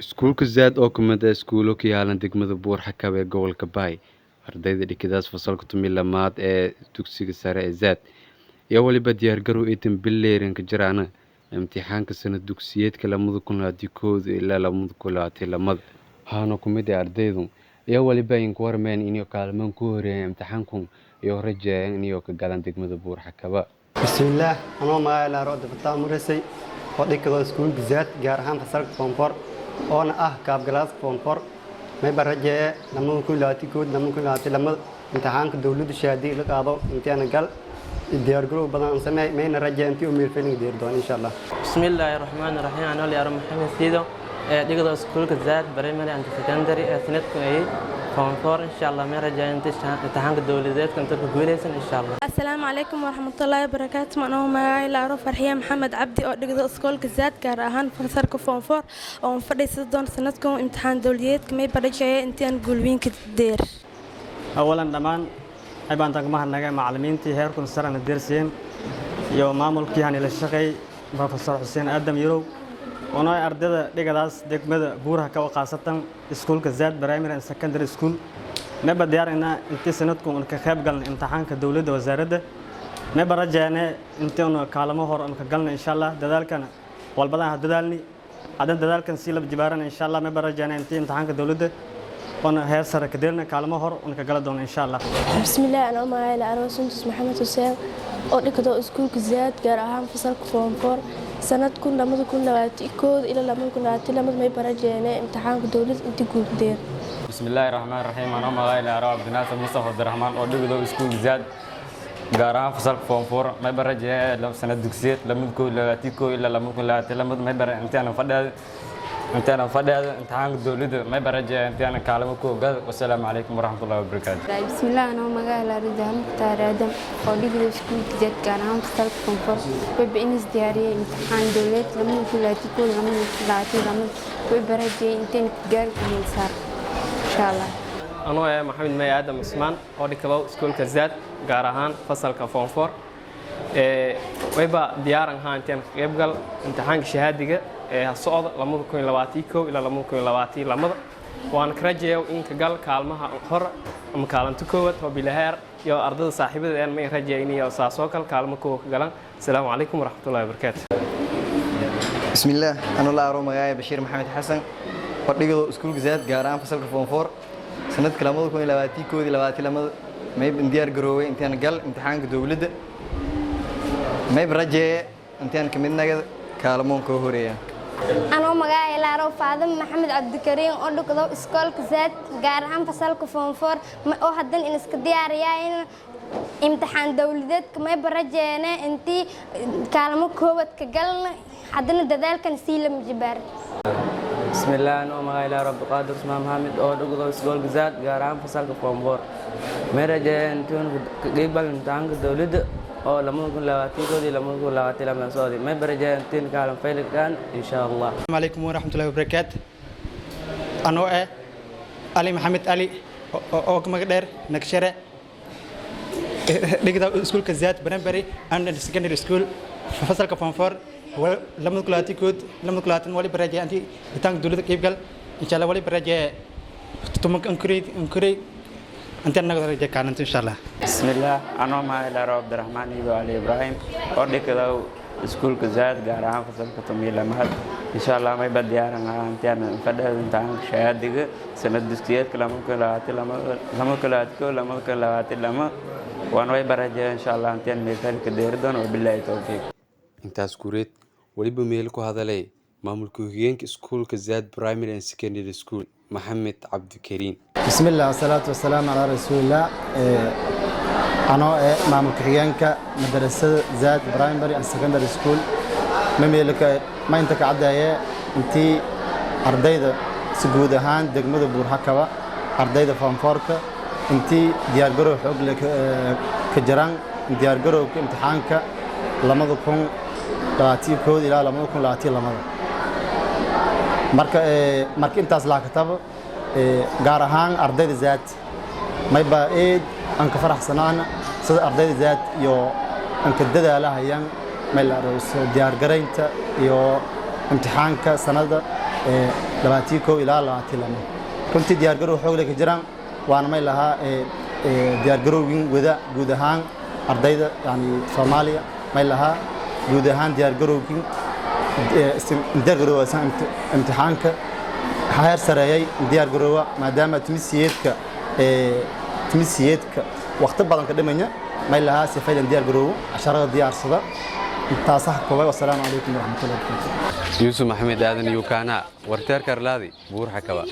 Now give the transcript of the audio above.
Iskuulka Zaad oo ka mid ah iskuulo ku yaalan degmada Buur-Xakab ee gobolka Bay, ardayda dhigata fasalka 12aad ee dugsiga sare ee Zaad iyo waliba diyaargarow eedan bileeran ka jiraan imtixaanka sanad dugsiyeedka 2021 ilaa 2022. Waxaana ku mid ah ardaydu iyo waliba in ku warmeen inay kaalmaan ku horeeyeen imtixaanku iyo rajeeyeen inay ka galaan degmada Buur-Xakaba. Bismillaah, anoo magacay Laaro Cabdifataax Muresey oo dhigado iskuulka Zaad, gaar ahaan fasalka form 4, oona ah kaabgalaaska form 4. Mayba rajeeye 2021 2022 imtixaanka dowladda shahaadada la qaado intiana gal diyaargarow badan aan sameey. Mayna rajeeye intii u meelfelin diyaar doon, insha Allah. Bismillaahi raxmaani raxiim. Anoo Liyaaro Maxamed Siido ee dhigado iskuulka Zaad Primary and Secondary ee sanadku ay form 4, insha Allah may rajeeyo imtixaanka dowladeedka inta ku guuleysan, insha Allah. Asalaamu calaykum waraxmatullaahi wabarakaatu. Anoo magacay Laaro Farxiye Maxamed Cabdi oo dhigdo iskoolka Zaad, gaar ahaan fasalka form 4, oo fadhiisan doon sanadkan imtixaan dowladeedka. May badhajeeya intii aan guulweynka deer. Awalan, dhammaan baan ka mahadnagay macallimiintii heerkun sarana deersiyeen iyo maamulkii hanila shaqeey, Professor Xuseen Aadam Yarow, oona ardayda dhigadaas degmada Buuraha ka khaasatan iskuulka Zaad Primary and Secondary School. Meba diyaarina intii sanadku un ka qayb galnay imtixaanka dowladda wasaaradda. Meba rajeene intii un kaalmo hor un ka galnay, insha Allah. Dadaalkana walbadan ha dadaalni, haddana dadaalkan sii laba jibaarana, insha Allah. Meba rajeene intii imtixaanka dowladda oona heer sare ka deelna, kaalmo hor un ka gala doono, insha Allah. Bismillaah, anoo magacay Laaro Suntus Maxamed Xuseen oo dhigado iskuulka Zaad, gaar ahaan fasalka form 4, sanadkun 2021 ilaa 2022. May barajeene imtixaanka dowladda intii guuldeer. Bismillaahi raxmaani raxiim. Anoo magacay Laaro Cabdinaasir Mustafa Cabdiraxmaan oo dhigado iskuulka Zaad, gaar ahaan fasalka form 4. May barajeeye sanad dugsiyeed 2021 ilaa 2022 may bara intaan fadhiya imtixaanka dowladda. May barajeeya intaan kaalmo ku ogaado. Wasalaamu calaykum waraxmatullahi wabarakaatu. Bismillaah, anoo magaca Laaridaha Mukhtaar Aadam oo dhigda iskuulka Zaad, gaar ahaan fasalka form 4, wayba inis diyaariyay imtixaan dowladeed 2021 2022. Way barajeeyay intaan gaari ku saar, insha Allah. Anoo ah Maxamed May Aadam Cusmaan oo dhigado iskuulka Zaad, gaar ahaan fasalka form 4, ee wayba diyaaran ahaa intaan ka qayb gal imtixaanka shahaadiga ee socda 2021 ilaa 2022. Waan ka rajayaa in ka gal kaalmaha hor ama kaalinta koowaad oo bilaheer iyo ardada saaxiibada een. May rajaya inay saasoo kale kaalmo koowa ka galaan. Asalaamu calaykum waraxmatullahi wabarakaatu. Bismillaah, anoo la aro magacay Bashiir Maxamed Xasan oo dhigado iskuulka Zaad, gaar ahaan fasalka form 4, sanadka 2021 22. Mayb diyaar garoobay intaan gal imtixaanka dowladda. Mayb rajeeye intaan ka mid nagad kaalmoon koo horeeya. Anoo magacay Laaro Faadimo Maxamed Cabdikariin oo dhigdo iskoolka Zaad, gaar ahaan fasalka form 4, oo haddan in iska diyaariyaa in imtixaan dowladeedka. Mayba rajeene intii kaalmo koowaad ka galna, haddana dadaalkan sii lama jibaar. Bismillaah, anoo magacay Laaro Abdiqaadir Usmaan Maxamed oo dhigdo iskoolka Zaad, gaar ahaan fasalka form 4, may rajeeya intuun ka qeybgal imtixaanka dowladda oo 2021 2022 socday. May barajeeya intiin kaalin faylikaan, insha Allah. Asalaamu calaykum waraxmatullahi wabarakaatu. Anoo ah Ali Maxamed Ali oo ka magac dheer Nagshare, dhigda iskuulka Zaad Primary and Secondary School, fasalka form 4, 2021 2020. Wali barajeeya intii imtixaanka dowladda qaybgal, insha Allah. Wali barajeeya 10-ka ankuray intaan naga rajeeya kaalinta, insha Allah. Bismillaah, anoo magacay Laaro Cabdiraxmaan Ibo Ali Ibraahim oo dhigado iskuulka Zaad, gaar ahaan fasalka 12aad. Insha Allah mayba diyaaran ahaa intaan fadhada imtixaanka shahaadiga sanad dugsiyeedka 2021 2022. Waan way barajeeya, insha Allah, intaan meelka deeri doono. Wabilaahi towfiiq. Intaas kureed waliba meel ku hadalay maamulka ku-xigeenka iskuulka Zaad Primary and Secondary School, Maxamed Cabdikariin. Bismillaah, wasalaatu wasalaamu calaa rasuulillaah. Anoo eh maamulka xigeenka madarasada Zaad Primary and Secondary School, mameelka ma inta ka caddeeye intii ardayda si guud ahaan degmada Buurhakaba, ardayda form 4-ka, intii diyaargarow xoog leh ka jiraan diyaargarowga imtixaanka 2021 ilaa 2022. Marka intaas laa katabo, gaar ahaan ardayda Zaad, mayba eed aan ka faraxsanaana sida ardayda Zaad iyo aan ka dadaalahayaan may la soo diyaargaraynta iyo imtixaanka sanada. 21 ilaa 22. Runtii diyaargarow xoog leh ka jiraan, waana may lahaa diyaargarowgin wada guud ahaan ardayda, yani Soomaaliya may lahaa guud ahaan diyaargarowgin diyaargarowaasan imtixaanka heer sareeyay diyaargaroowa, maadaama tumisiyeedka waqti badan ka dhimanya, may lahaa si faylan diyaargaroowo, casharada diyaarsada. Intaasaha koobay. Wasalaamu calaykum waraxmatullahi wabarakatu. Yuusuf Maxamed Aadan, Yukaana, Warteerka Arlaadi, Buur Xakaba.